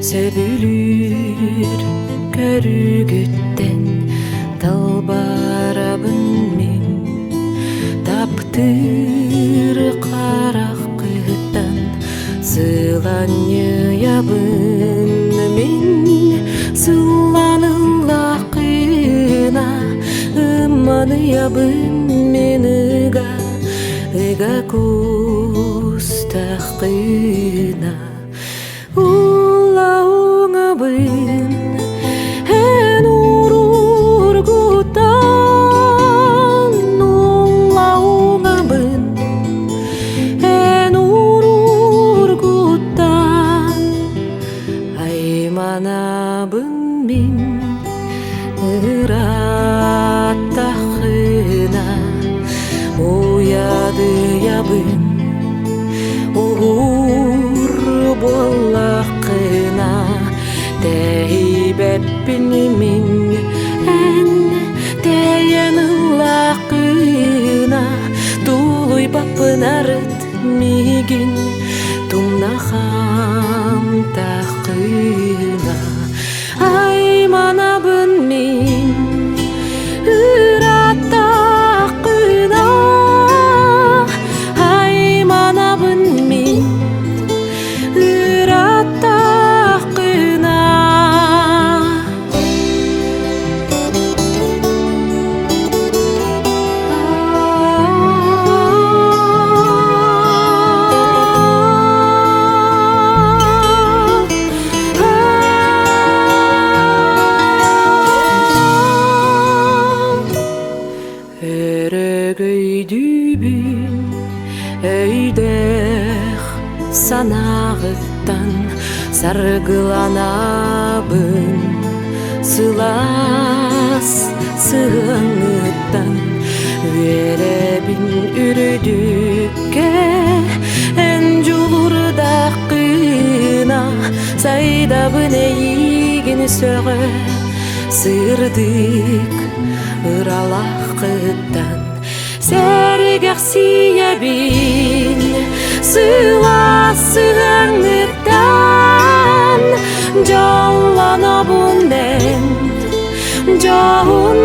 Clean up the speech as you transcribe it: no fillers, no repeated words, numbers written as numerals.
Сөбүлүүр көрүүгүттэн талбарабын мин Таптыыр хараххыттан сыланньыйабын мин Сылланыллаххына ымманыйабын мин ыга ыга куустаххына Улауҥабын эн уруургутан Улауҥабын эн уруургутан Айманабын мин ырааттаххына Уйадыйабын уһуур буоллаххына Тэйбэппин мин эн тэйэн ыллаххына Тулуйбаппын арыт миигин тумна хаамтаххына Айманабын мин ырааттаххына Айманабын мин ырааттаххына. Өрөгөйдүүбүн өйдөөх санааҕыттан саргыланабын сылаас сыһыаҥҥыттан үөрэбин үрдүккэ эн дьулурдаххына сайдабын эйиигин сөҕө сырдык ыралааххыттан сэргэхсийэбин сылаас сыһыаҥҥыттан дьоллонобун эн дьоһун.